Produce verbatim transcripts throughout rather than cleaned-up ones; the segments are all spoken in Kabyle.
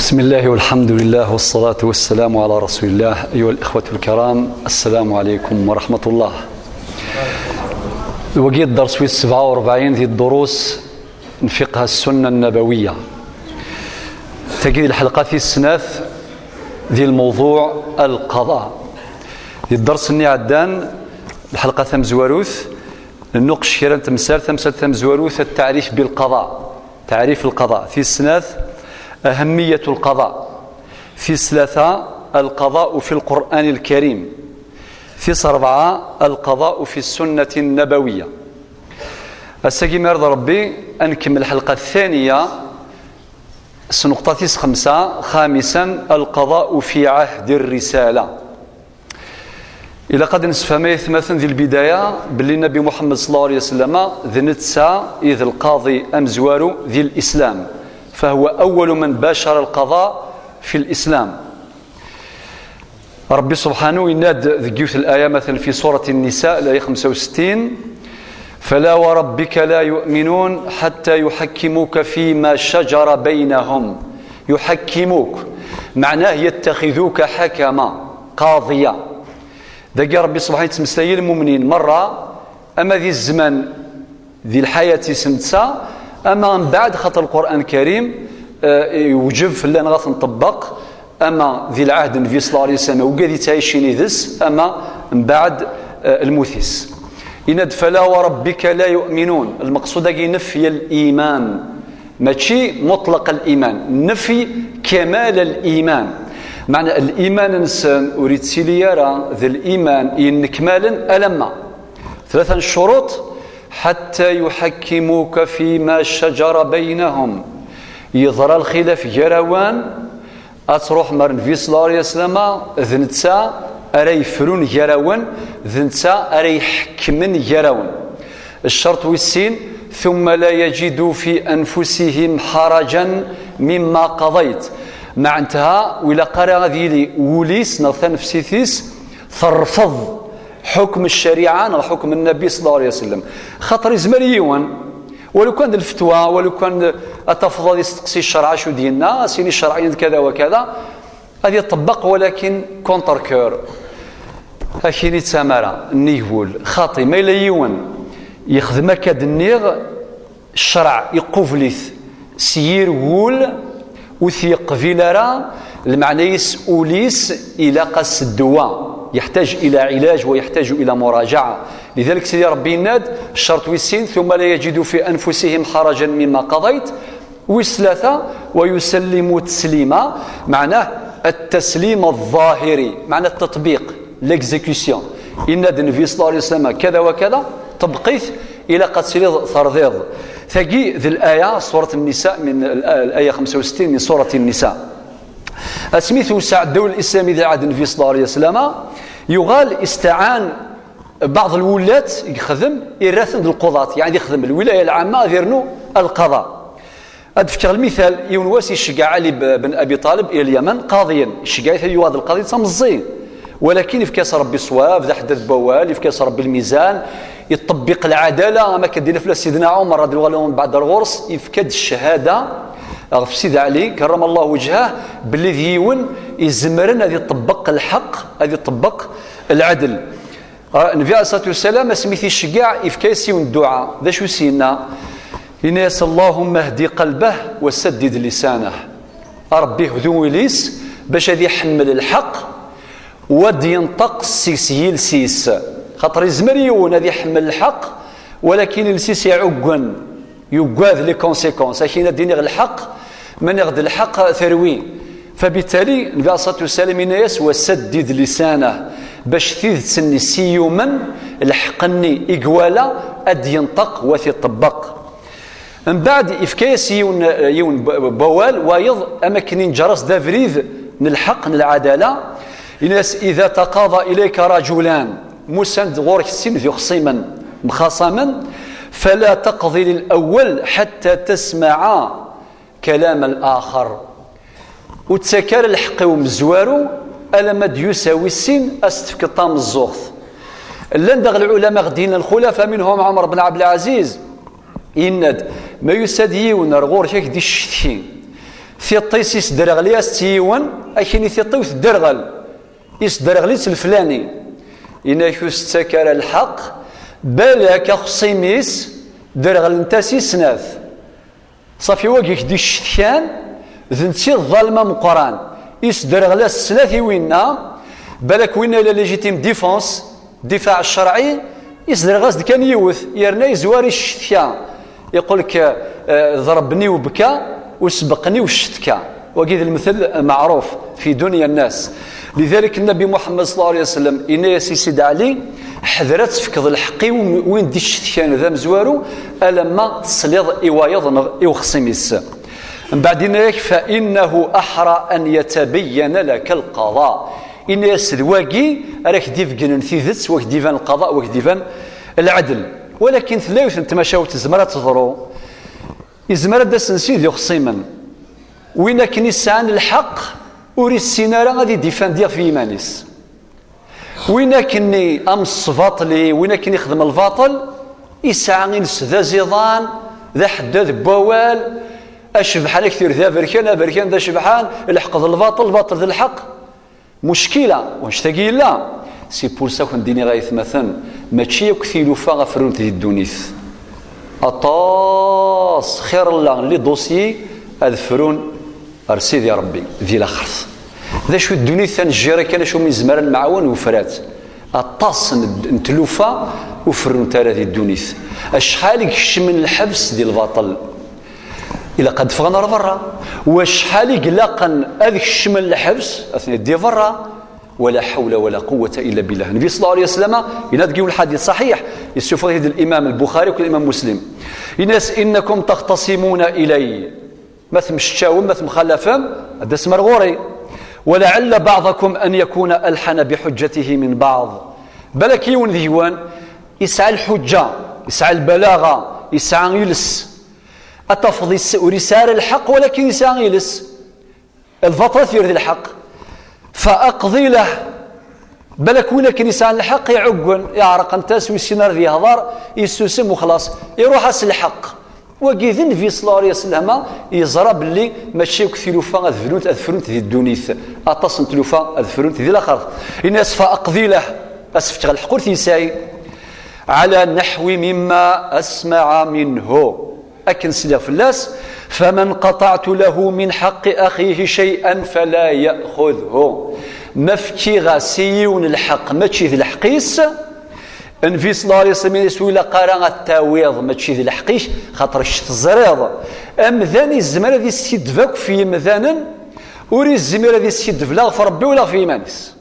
بسم الله والحمد لله والصلاة والسلام على رسول الله. أيها الإخوة الكرام، السلام عليكم ورحمة الله. Wagi d dders wis sebɛa u rebɛin di ddurus n fiqh السنة النبوية. Tagi d lḥelqa tis snat di lmewḍuɛ القضاء. Di dders-nni iɛeddan, lḥelqa tamezwarut, nennuqec kra n temsal, tamsalt tamezwarut, التعريف بالقضاء. تعريف القضاء. Tis snat, أهمية القضاء. Tis tlata, القضاء في القرآن الكريم. Tis rebɛa, القضاء في السنة النبوية. Ass-agi, ma yirḍa Rebbi, ad nkemmel lḥelqa الثانية s nneqṭa tis xemsa, خامسا، القضاء في عهد الرسالة. Ilaq ad nessefhem ay atmaten di lbidaya belli Nnabi Muḥemmed صلى الله عليه وسلم d netta i d lqaḍi amezwaru di lislam, فهو أول من باشر القضاء في الإسلام. Rebbi subḥanu yenna-d deg yiwet n laya, matalan, fi surat النساء, laya xemsa u settin: فلا وربك لا يؤمنون حتى يحكموك فيما شجر بينهم. يحكموك، معناه يتخذوك حكما، قاضيا. Dagi Rebbi subḥanu yettmeslay i lmumnin merra, ama di zzman, di lḥayat-is netta, ama mbeɛd, xaṭer Lqur'an Karim, eh, iwjeb fell-aneɣ ad t-nṭebbeq, ama di lɛahd n Nnbi صلى الله عليه وسلم, wigad yettɛicin yid-s, ama mbeɛd, eh, lmut-is. Yenna-d: فلا وربك لا يؤمنون. Lmeqsud-agi nefy al-iman, mačči muṭlaq al-iman, nefy kamal al-iman. Meɛna, al-iman-nsen ur yettili ara d al-iman yennekmalen alamma tlata n ccuruṭ: حتى يحكموك فيما شجر بينهم. Yeḍra lxilaf gar-awen, ad truḥem ar Nnbi صلى الله عليه وسلم, d netta ara yefrun gar-awen, d netta ara iḥekmen gar-awen. Ccerṭ wis sin: ثم لا يجدوا في أنفسهم حرجا مما قضيت. Meɛnetha, ur ilaq ara ad yili wul-is neɣ tanefsit-is terfeḍ ḥukm ccariɛa neɣ ḥukm Nnabi صلى الله عليه وسلم. Xaṭer izmer yiwen, walu kan d lfetwa, walu kan ad tafeḍ ad isteqsi ccreɛ acu d-yenna, ad s-yini ccreɛ yenna-d kada wa kada, ad iṭebbeq, walakin contre cœur. Ad k-yini d tamara, nnig wul. Xaṭi, ma yella yiwen yexdem akka d-nniɣ, ccreɛ iqubel-it s yir wul, ur t-yeqbil ara, lmeɛna-is ul-is ilaq-as ddwa, يحتاج إلى علاج ويحتاج إلى مراجعة. لذلك Sidi Ṛebbi yenna-d, ccerṭ wis sin: ثم لا يجدوا في أنفسهم حرجا مما قضيت. Wis tlata: ويسلموا تسليما, meɛnah التسليم الظاهري, meɛna التطبيق, l'exécution. Yenna-d Nnbi صلى الله عليه وسلم kada wa kada, ṭebbeq-it, ilaq ad tiliḍ terdiḍ. Tagi d laya, surat Nnisa, min l-, laya xemsa u settin min surat Nnisa. Asmi tewseɛ ddawla lislami di lɛahd Nnbi صلى الله عليه وسلم, yuɣal isteɛan baɛḍ lwullat i yexdem, irra-ten d lquḍat, yeɛni yexdem lwilaya lɛamma, ad irnu alqaḍa. Ad d-fkeɣ lmital, yiwen wass iceggeɛ Ali b-, ben Abi Ṭaleb i Lyaman, qaḍiyen, iceggeɛ-it ad yuɣal d lqaḍi d tameẓẓi. Walakin ifka-as Ṛebbi ṣṣwab, d aḥeddad n wawal, ifka-as Ṛebbi lmizan, iṭebbiq lɛadala, am akken d-yenna fell-as Sidna Ɛumer, radiallahu anhu, mbeɛd ar ɣur-s, ifka-d ccahada ɣef Sidi Ɛli, karrama Llahu wejhah, belli d yiwen izemren ad iṭebbeq lḥeqq, ad iṭebbeq lɛedl. Ah, Nnbi ɛalayhi ṣṣalatu wassalam, asmi t-iceggeɛ, ifka-yas yiwen dduɛa. D acu i s-yenna? Yenna-yas: اللهم اهد قلبه وسدد لسانه. A Ṛebbi, hdu ul-is bac ad iḥemmel lḥeqq, u ad d-yenṭeq seg-s yiles-is. Xaṭer izmer yiwen ad iḥemmel lḥeqq, walakin iles-is iɛuggen. Yuggad les conséquences. Akin ad d-iniɣ lḥeqq, ma niɣ-d lḥeqq terwi. Fabittali, Nnbi ɛalayhi ṣṣalatu wassalam yenna-yas: وسدد لسانه, bac tidet-nni s i yumen, lḥeqq-nni i iwala, ad d-yenṭeq, u ad t-iṭebbeq. Mbeɛd, ifka-yas yiwen, yiwen n wawal, wayeḍ, am akken inǧer-as-d abrid n lḥeqq, n lɛadala. Yenna-yas: إذا تقاضى إليك رجلان, ma usan-d ɣur-k sin d ixṣimen, mxaṣamen, فلا تقض للأول حتى تسمع كلام الآخر. Ur ttak ara lḥeqq i umezwaru alamma d-yusa wis sin, ad s-tefkeḍ tameẓẓuɣt. Llan daɣ lɛulama ɣ-d-yennan, lxulafa, minhum Ɛumer ben Ɛebdelɛaziz, yenna-d: ma yusa-d yiwen ar ɣur-k ad k-d-iccetki, Tiṭ-is isderɣel-as-tt yiwen, akini tiṭ-iw tedderɣel, isderɣel-itt leflani. Inak ur s-ttak ara lḥeqq, balak axṣim-is derɣlent-as i snat. Ṣafi, wagi i k-d-icetkan d netta i d ḍalem ameqqran, isderɣel-as snat i winna. Balak winna ila légitime défense, ddifaɛ ccerɛi, isderɣ-as-d kan yiwet, yerna yezwar i ccetka. Iqul-k, eh, ḍerben-iw bka, usbeqqen-iw ccetka. Wagi d lemtel meɛruf fi dunya nnas. Lidalik Nnabi Muḥemmed ṣella Llahu ɛalayhi wa sallam, inna-yas i Sidi Ɛli: "Ḥder ad tefkeḍ lḥeqq i win d-icetkan d amezwaru, alamma tesliḍ i wayeḍ neɣ i uxṣim-is." Mbeɛd inna-yak: "Fa innahu aḥra an yatabayyana laka lqaḍa." Inna-yas d wagi ara k-d-ibeggnen tidet, wa k-d-iban lqaḍa, wa k-d-iban lɛedl. Walakin tella yiwet n tmacawt tezmer ad teḍru. Izmer ad d-asen sin d ixṣimen. Win akken isɛan lḥeqq ur issin ara ad idifandi ɣef yiman-is. Win akkenni am ṣṣbaṭli, win akken ixdem lbaṭel, isɛa iles d aziḍan, d aḥeddad n wawal, acebḥan ad k-t-yerr d aberkan, aberkan d acebḥan, lḥeqq d lbaṭel, lbaṭel d lḥeqq. Muckila, wanect-agi yella. C'est pour ça i ken-d-iniɣ ay atmaten, mačči akk tilufa ad frunt di ddunit. Aṭas xir n les dossiers ad frun ar Sidi Ṛebbi di laxert. D acu i ddunit tanejjira kan, acu mi nezmer ad nemɛawan, ufrat. Aṭas n, n tlufa ur ferrunt ara di ddunit. Acḥal i ikecmen lḥebs di lbaṭel, ilaq ad d-ffɣen ar berra. Wacḥal i ilaqen ad kecmen lḥebs, atni di berra. Wala ḥawla wala quwwata illa billah. Nnbi ṣella Llahu ɛalayhi wa sallam, yenna deg yiwen lḥadit ṣaḥiḥ, yessufeɣ-it-id limam Lbuxari akked limam Muslim. Yenna-as: "Innakum taxtasimuna ilay." Ma temmecčawem, ma temxalafem, ad d-tasem ar ɣur-i. "Walaɛalla baɛḍakum an yakuna alḥana biḥuǧǧatihi min baɛḍ." Balak yiwen deg-wen isɛa lḥuǧǧa, isɛa lbalaɣa, isɛa iles. Ad tafeḍ is-, ur isɛi ara lḥeqq, walakin isɛa iles. Lbaṭel ad t-yerr d lḥeqq. Fa aqḍi lah. Balak win akken isɛan lḥeqq iɛuggen, iɛreqent-as, ur yessin ara ad yehḍer, yessusem u xlaṣ. Iruḥ-as lḥeqq. Wagi d Nnbi ṣella Llahu ɛalayhi wa sallam, yeẓra belli mačči akk tilufa ad brunt, ad frunt di ddunit. Aṭas n tlufa ad frunt di laxert. Yenna-as: "Fa aqḍi lah." Ad s-fkeɣ lḥeqq ur t-yesɛi. "Ɛala naḥwi mimma asmaɛa minhu." Akken sliɣ fell-as: "Faman qaṭaɛtu lahu min ḥaqqi axihi cay'an fala ya'xudhu." Ma fkiɣ-as i yiwen lḥeqq mačči d lḥeqq-is, Nnbi ṣella Llahu ɛalayhi wa sallam yenna-as: "Ur ilaq ara ad t-tawiḍ, mačči d lḥeqq-ik, xaṭer kečč teẓriḍ, amdan izmer ad iskiddeb akk f yimdanen, ur izmir ad iskiddeb la ɣef Ṛebbi wala ɣef yiman-is."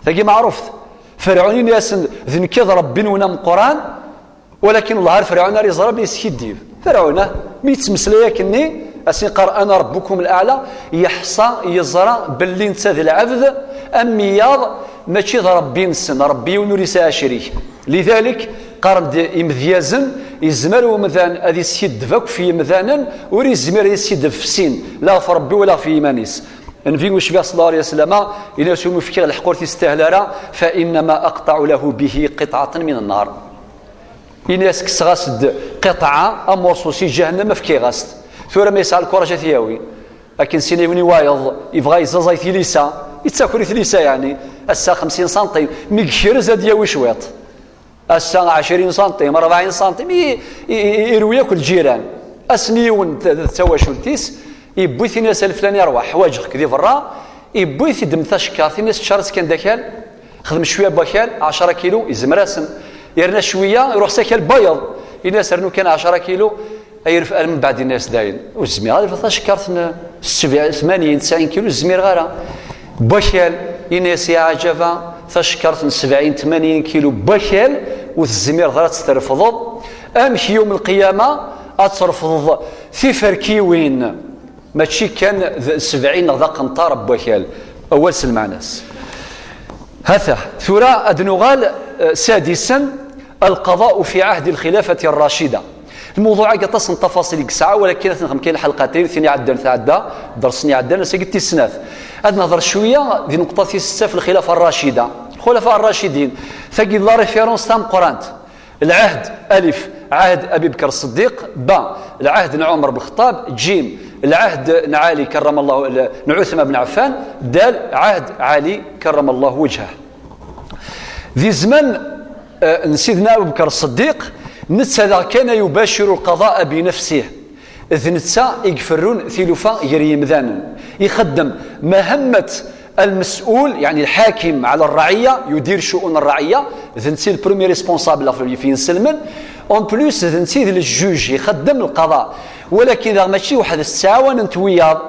Tagi meɛrufet. Ferɛun yenna-yasen: "D nekk i d Ṛebbi-nwen ameqqran." Walakin Allah ar Ferɛun ara iẓra belli yeskiddib. Ferɛun, ah, mi yettmeslay akkenni, ad s-iqqar: "Ana Ṛebbukum l-aɛla", yeḥṣa, yeẓra belli netta d lɛebd am wiyaḍ, mačči d Ṛebbi-nsen, Ṛebbi yiwen ur yesɛi acrik. Lidalik, qqaren-d imedyazen, yezmer umdan ad iskiddeb akk f yimdanen, ur yezmir ad iskiddeb f sin, la ɣef Ṛebbi wala ɣef yiman-is. Nnbi ucbiḥ ṣella Llahu ɛalayhi wa sallam, yenna-as: "Umi fkiɣ lḥeqq ur t-istahel ara, fa innama aqṭaɛu lahu bihi qiṭɛatan min nnar." Ini-as: "Kkseɣ-as-d qiṭɛa, amurṣu si ǧahennam, fkiɣ-as-t. Tura ma yesɛa lkuraǧ ad t-yawi." Akken sin yiwen i wayeḍ, yebɣa yeẓẓaẓay tilisa, yettaker i tlisa, yeɛni, ass-a xemsin santim, mi yekrez ad d-yawi cwiṭ. Ass-a ɛecrin santim, rebɛin santim, i, i, i, irwi akk lǧiran. Ass-nni yiwen d, d tawacult-is, yewwi-t, ini-as: "A leflani, rwaḥ, ḥwaǧeɣ-k di berra." Yewwi-t, iddem tacekkart, ini-as: "Ččar-tt kan d akal, xdem cwiya n wakal, ɛecra kilu, yezmer-asen. Yerna cwiya, iruḥ s akal n wayeḍ." Ini-as: "Rnu kan ɛecra kilu." Ay ref-, ar mbeɛd ini-as dayen: "Ur zmireɣ ad rfeɣ tacekkart n sebɛin, tmanyin, tesɛin kilu, ur zmireɣ ara." N wakal, ini-as: "Ya ɛǧaba, tacekkart n sebɛin, tmanyin kilu n wakal, ur tezmireḍ ara ad tt-trefḍeḍ. Amek yawm lqiyama ad trefḍeḍ tiferkiwin?" Mačči kan d sebɛin neɣ d aqenṭar n wakal. Awal s lmeɛna-s. Hata, tura ad nuɣal, eh, sadisen, القضاء في عهد الخلافة الراشدة. Lmewḍuɛ-agi aṭas n tafaṣil i yesɛa, walakin ad t-nexdem kan lḥelqatin, tin iɛeddan tɛedda, dders-nni iɛeddan, ass-agi d tis snat. Ad nehder cwiya di nneqṭa tis setta f lxilafa rracida. Lxulafa rracidin, tagi d la référence tameqqrant. Lɛehd, alif, عهد أبي بكر الصديق. با، العهد ن عمر بن الخطاب. جيم، العهد ن علي كرم الله، ن عثمان بن عفان. دال، عهد علي كرم الله وجهه. Di zzman, eh, n Sidna Abu Bakr Ṣṣeddiq, netta daɣ كان يباشر القضاء بنفسه. D netta i iferrun tilufa gar yimdanen. Ixeddem مهمة المسؤول، يعني الحاكم على الرعية، يدير شؤون الرعية، d netta le premier responsable ɣef yinselmen. En plus, d netta i d le juge, ixeddem القضاء. ولكن daɣ ماشي وحده، ttɛawanent wiyaḍ.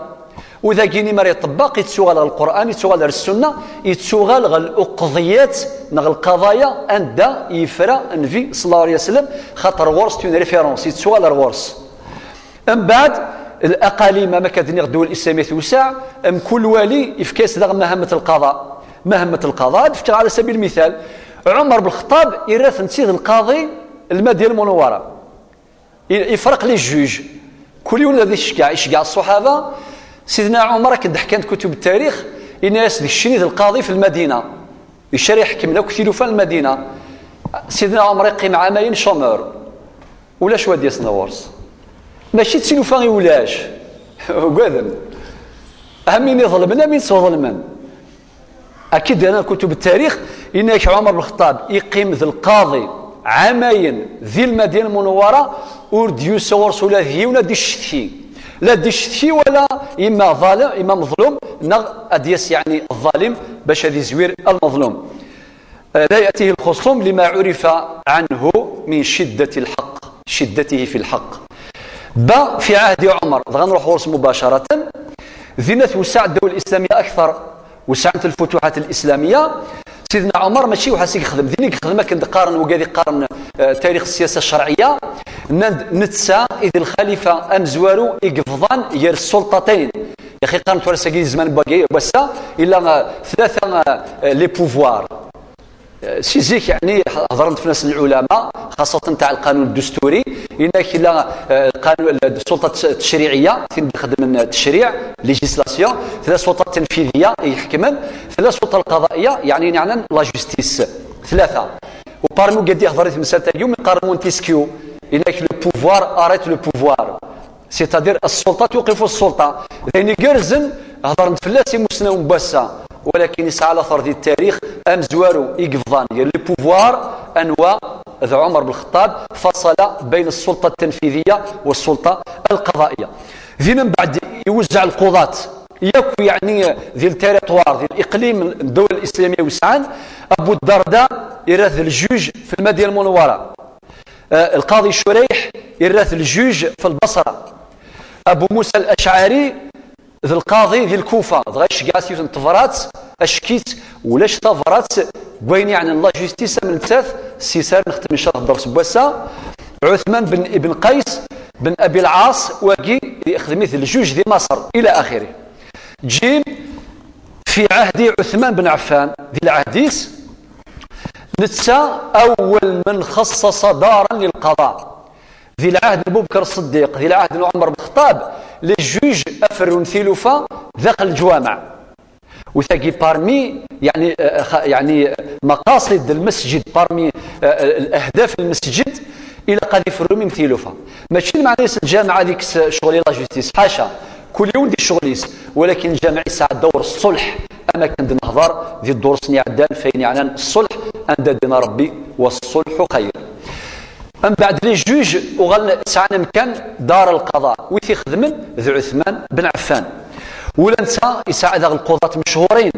U dagi, imi ara iṭebbeq, yettuɣal ɣer Lqur'an, yettuɣal ɣer Ssunna, yettuɣal ɣer luqḍiyat neɣ lqaḍaya anda yefra Nnbi صلى الله عليه وسلم, xaṭer ɣur-s une référence, yettuɣal ɣer ɣur-s. Mbeɛd, الأقاليم, am akka d-nniɣ, ddwa الإسلامية tewseɛ, mkul wali yefka-yas daɣ مهمة القضاء. مهمة القضاء, ad d-fkeɣ على سبيل المثال, Ɛumer بن الخطاب irra-t netta d lqaḍi n Lmadina Lmunawwara. I-, ifreq les juges. Kul yiwen ad iceggeɛ, iceggeɛ ṣṣuḥaba. Sidna Ɛumer, akken d-ḥkan kutub التاريخ, yenna-yas d keččini d lqaḍi في المدينة. Icer iḥekmen akk tilufa n Lmadina. Sidna Ɛumer iqqim ɛamayen chômeur. Ulac wa d-yasen ɣur-s. Mačči d tilufa i ulac. Ugaden. Am win iḍelmen, am win sɣelmen. Akka i d-rran kutub التاريخ, yenna-ak Ɛumer بن الخطاب iqqim d lqaḍi ɛamayen di Lmadina Lmunawwara, ur d-yusa ɣur-s ula d yiwen ad d-icetki. La d-icetki wala imma ḍal-, imma meḍlum, neɣ ad d-yas, yeɛni, ḍḍalim bac ad izwir lmeḍlum. لا يأتيه الخصوم لما عرف عنه من شدة الحق، شدته في الحق. Ba, في عهد عمر, dɣa nruḥ ɣur-s مباشرة. Dinna tewseɛ الدولة الإسلامية أكثر, وسعت الفتوحات الإسلامية. Sidna Ɛumer mačči weḥd-s i yexdem, din i yexdem, akken d-qqaren wigad i qqaren, eh, تاريخ السياسة الشرعية. Nnan-d netta i d lxalifa amezwaru i yebḍan gar ssulṭaṭayn. Yaxi qqaren tura sagi di zzman n wagi, wass-a, illa, eh, tlata, eh, les pouvoirs. Si zik, yeɛni, hedren-d fell-as lɛulama, xaṣṣatan taaɛ lqanun ddusturi, yenna-k illa, eh, lqanun, السلطة التشريعية, tin d-ixeddmen ttecriɛ, législation, tella السلطة التنفيذية i iḥekmen, tella السلطة القضائية, yeɛni, yeɛnan la justice. Tlata. U parmi wigad i hedren i temsalt-agi, umi qqaren Montesquieu, yenna-k le pouvoir arrête le pouvoir. C'est-à-dire, السلطة توقف السلطة. D ayen igerrzen, hedren-d fell-as imusnawen n wass-a, walakin yesɛa later di ttarix amezwaru i yebḍan gar les pouvoirs, anwa? D Ɛumer بن الخطاب, فصل بين السلطة التنفيذية والسلطة القضائية. Din mbeɛd iwezzeɛ lquḍat yakk, yeɛni, di le territoire, di liqlim n الدولة الإسلامية iwesɛan. Abu Darda irra-t d ljuj fi Lmadina Lmunawwara. Eh, lqaḍi Curayḥ irra-t ljuj fi Lbasra. Abu Musa al-Acɛari d lqaḍi di Lkufa, dɣa iceggeɛ-as yiwet n tebrat, acek-itt, ulac tabrat deg wayen yeɛnan la justice am nettat, si sar nextem inca Allah ders n wass-a. Ɛuthman ben Ibn Qays ben Abi Lɛaṣ, wagi ixdem-it ljuj di Maṣer, ila axiri. Jim, في عهد عثمان بن عفان, di lɛehd-is, netta أول من خصص دارا للقضاء. Di lɛehd n Abu Bakr Ṣṣeddiq, di lɛehd n Ɛumer Bexṭab, les juges aferrun tilufa daxel leǧwameɛ. U tagi parmi, yeɛni, eh, xa-, yeɛni, maqaṣid lmesǧid, parmi, eh, eh, ahdaf lmesǧid, ilaq ad iferru mim tilufa. Mačči lmeɛna-s lǧameɛ ad ikkes ccɣel i la justice, ḥaca. Kul yiwen di ccɣel-is, walakin lǧameɛ yesɛa dawr ṣṣulḥ, am akken d-nehḍer di ddurs-nni iɛeddan, f ayen yeɛnan ṣṣulḥ, anda d-yenna Rebbi: والصلح خير. Mbeɛd, les juges uɣalen sɛan amkan دار القضاء, wi t-ixedmen d Ɛuthman ben Ɛeffan. Ula netta yesɛa daɣ lquḍat mechurin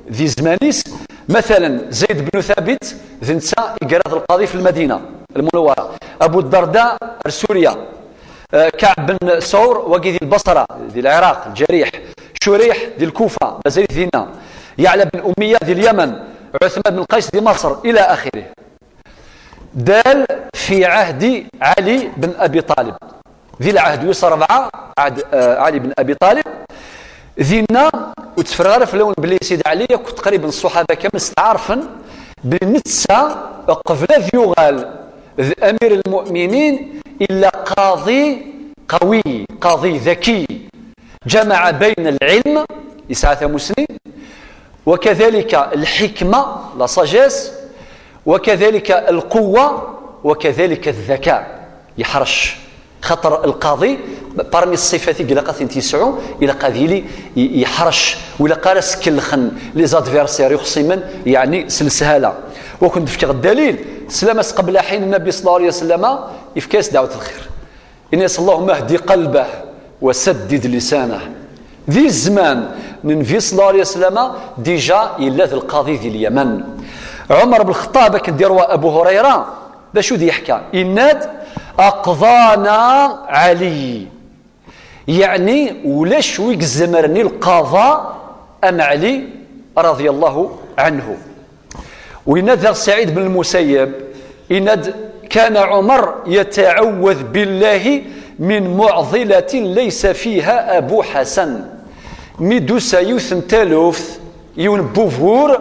di zzman-is, matalan, Zayd ben Thabit, d netta i yerra d lqaḍi fi Lmadina Lmunawwara, Abu Darda ar Surya, eh, Kaɛb ben Sawr, wagi di Lbasra, di Lɛiraq, Lǧariḥ, Curayḥ di Lkufa, mazal-it dinna, Yeɛla ben Umeyya di Lyaman, Ɛuthman ben Qays di Maṣer, ila axirih. Dal في عهد علي بن أبي طالب. Di lɛehd wis rebɛa, ɛehd, eh, Ali ben Abi Ṭalib, dinna ur tteffreɣ ara fell-awen belli Sidi Ɛli akk teqriben ṣṣuḥaba kamel steɛṛfen belli netta, qbel ad yuɣal d أمير المؤمنين, illa qaḍi qawi, qaḍi ذكي, جمع بين العلم, yesɛa tamussni, وكذلك الحكمة, la sagesse, وكذلك القوة, وكذلك الذكاء. Yeḥrec. Xaṭer lqaḍi, parmi ṣṣifat i ilaq ad tent-yesɛu, ilaq ad yili y-, yeḥrec, ur ilaq ara s-kellxen les adversaires, ixṣimen, yeɛni s leshala. Wa kent-d-fkeɣ ddalil, teslam-as qbel aḥin Nnabi صلى الله عليه وسلم, yefka-yas dɛwat lxir. Ini-as: اللهم اهد قلبه وسدد لسانه. Di zzman n Nnbi صلى الله عليه وسلم, déjà yella d lqaḍi di Lyaman. Ɛumar ben Lxeṭṭab, akken d-iṛwa Abu Hurayra, d acu d-yeḥka? Yenna-d: أقضانا علي. Yeɛni ulac wi izemren i lqaḍa am Ɛli رضي الله عنه. Winna daɣ Saɛid ben Lmusayyeb, yenna-d: كان عمر يتعوذ بالله من معضلة ليس فيها أبو حسن. Mi d-tusa yiwet n taluft, yiwen n wubur,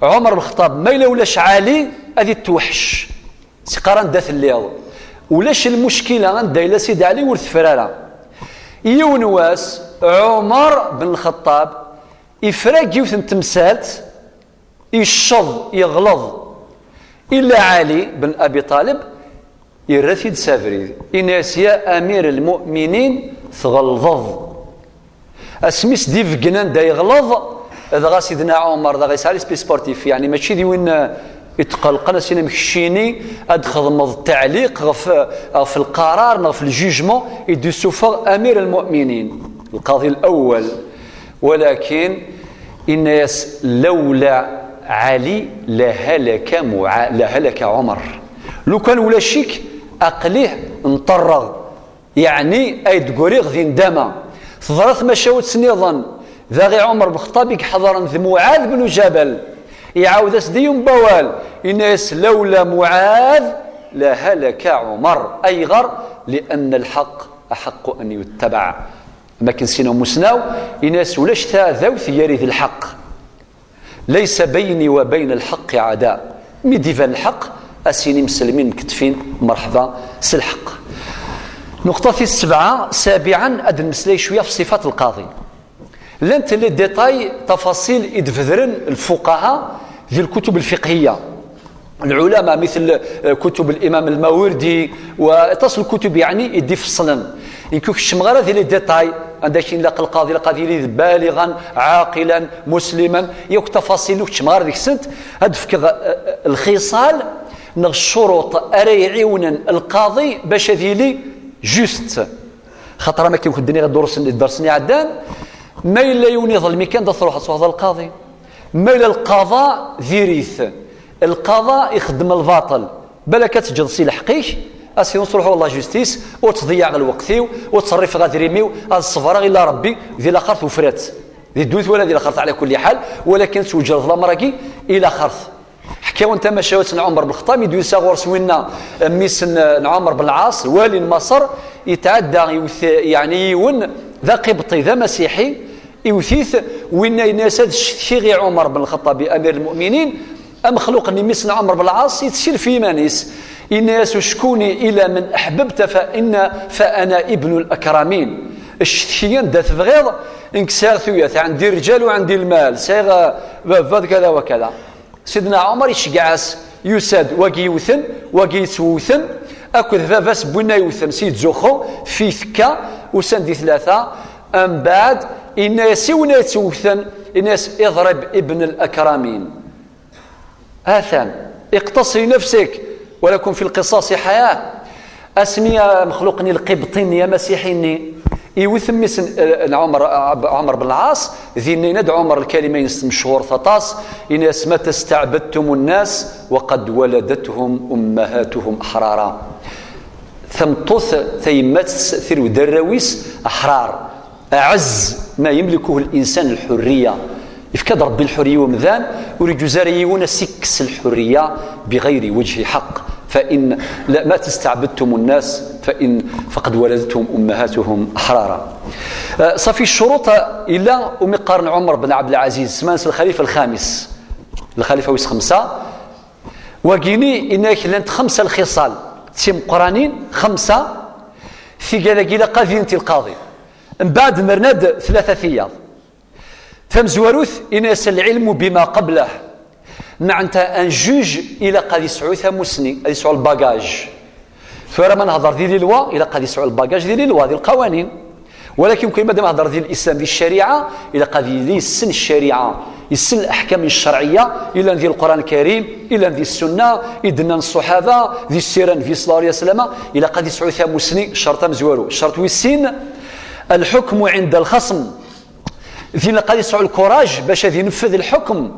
Ɛumar ben Lxeṭṭab, ma yella ulac Ɛli, ad itweḥḥec. S-iqqar anda telliḍ. Ulac lmuckila, anda yella Sidi Ɛli ur tefra ara. Yiwen wass, Ɛumar ben Lxeṭṭab ifrag yiwet n temsalt, icceḍ, yeɣleḍ. Illa Ɛli ben Abi Ṭaleb, yerra-t-id s abrid. Ini-as: يا أمير المؤمنين, tɣelḍeḍ. Asmi s-d-ibeggen anda yeɣleḍ, dɣa Sidna Ɛumar, dɣa yesɛa l'esprit sportif, yeɛni mačči d win, eh, itqelqen, as-inin amek keččini ad txedmeḍ taɛliq ɣef, ɣef lqarar neɣ ɣef le jugement i d-isuffeɣ Amir al-Mu'minin, lqaḍi al-awwal. Walakin, inna-yas: لولا علي لهلك معا-، لهلك عمر. Lukan ulac-ik, aql-i nṭerreɣ. Yeɛni ay d-ggriɣ di ndama. Teḍra tmacawt nniḍen, daɣ i Ɛumar ben Lxeṭṭab i iḥeḍren d Muɛad ben Ǧabal. Iɛawed-as-d yiwen n wawal, yenna-yas: لولا معاذ لهلك عمر. Ayɣer? لأن الحق أحق أن يتبع. Am akken sin umusnaw, yenna-yas: ulac taɛdawt gar-i d lḥeqq. ليس بيني وبين الحق عداء. Mi d-iban lḥeqq, a s-yini mselmin mkettfin, merḥba s lḥeqq. Nuqṭa tis sebɛa, سابعا, ad nmeslay cwiya ɣef ṣṣifat lqaḍi. Llant les détails, tafaṣil i d-bedren lfuqaha di lkutub lfiqhiya. Lɛulama, mitl, eh, kutub Limam Lmawardi, wa aṭas n lkutub, yeɛni, i d-ifeṣṣlen. Nekk ur keččmeɣ ara di les détails, anda akken ilaq lqaḍi, ilaq ad yili baliɣan, ɛaqilan, musliman, yakk tafaṣil ur keččmeɣ ara deg-sent, ad d-fkeɣ, eh, eh, lxiṣal neɣ ccuruṭ ara iɛiwnen lqaḍi bac ad yili juste. Xaṭer am akken kent-d-nniɣ ddersen, ddersen iɛeddan, ma yella yiwen iḍelm-ik kan, ad truḥeḍ ad truḥeḍ ɣer lqaḍi. Ma yella lqaḍa diri-t, lqaḍa ixeddem lbaṭel, balak ad teǧǧeḍ si lḥeqq-ik, a s-tiniḍ truḥeḍ ɣer la justice, ur ttḍeyyiɛeɣ lweqt-iw, ur ttṣerrifeɣ adrim-iw, ad ṣebreɣ ila Ṛebbi, di laxert ufrat. Di ddunit wala di laxert, ɛla kulli ḥal, walakin tweǧreḍ lamer-agi i laxert. Ḥkiɣ-wen tamacahut n Ɛumer ben Lxeṭṭab, mi d-yusa ɣur-s winna, mmi-s n, n Ɛumer ben Lɛaṣ, wali n Maṣer, yetɛedda iwet, yeɛni yiwen d aqibṭi, d amasiḥi, iwet-it, winna yenna-yas: ad ccetkiɣ i Ɛumer ben Lxeṭṭab, i Amir Lmuminin, amexluq-nni, mmi-s n Ɛumer ben Lɛaṣ, yettkil f yiman-is. Yenna-yas: اشكوني إلى من أحببت فإن، فأنا ابن الأكرمين. Ccetki-yi anda tebɣiḍ, nekk sɛiɣ tuyat, عندي رجال وعندي المال, sɛiɣ, eh, baba d kada wa kada. Sidna Ɛumer iceggeɛ-as, yusa-d wagi yewten, wagi yettwewten, akked baba-s n winna yewten, Sidi Zuxxu, fi tekka, usan-d i tlata, mbeɛd, yenna-yas i winna yettwewten, yenna-yas: اضرب ابن الأكرمين. Atan, اقتص لنفسك، ولكم في القصاص حياة. Asmi amexluq-nni lqibṭi-nni, amasiḥi-nni, iwet mmi-s n, n Ɛumer, Ɛumer ben Lɛaṣ, dinna yenna-d Ɛumer lkalima-ines mechuṛet aṭas, yenna-yas: متى استعبدتم الناس وقد ولدتهم أمهاتهم أحرارا. Tameṭṭut, tayemmat, tirwed arraw-is aḥrar. أعز ما يملكه الإنسان الحرية. Yefka-d Ṛebbi lḥurriya i umdan, ur iǧuz ara yiwen ad s-ikkes lḥurriya بغير وجه حق. فإن، لا، متى استعبدتم الناس فإن، فقد ولدتهم أمهاتهم أحرارا. Eh, ṣafi ccuruṭ, yella umi qqaren Ɛumer ben Ɛebdelɛaziz, semman-as lxalifa lxamis, lxalifa wis xemsa. Wagini, yenna-ak llant xemsa lxiṣal d timeqqranin, xemsa, tigad-agi ilaq ad dint i lqaḍi. Mbeɛd nerna-d tlata tiyaḍ. Tamezwarut, yenna-yas: العلم بما قبله. Meɛna un juge ilaq ad yesɛu tamusni, ad yesɛu lbagaj. Tura ma nehder di lilwa, ilaq ad yesɛu lbagaj di lilwa, di lqawanin. Walakin kan ma d-nehder di lislam, di ccariɛa, ilaq ad yili yessen ccariɛa, yessen leḥkam n ccariɛa, illan di Lqur'an Karim, illan di ssunna, i d-nnan ṣṣuḥaba, di ssira n Nnbi ṣella Llahu ɛalayhi wa sallam, ilaq ad yesɛu tamusni, ccerṭ amezwaru. Ccerṭ wis sin, lḥukmu ɛinda lxaṣm. Din ilaq ad yesɛu lkuraj bac ad ineffed lḥukm.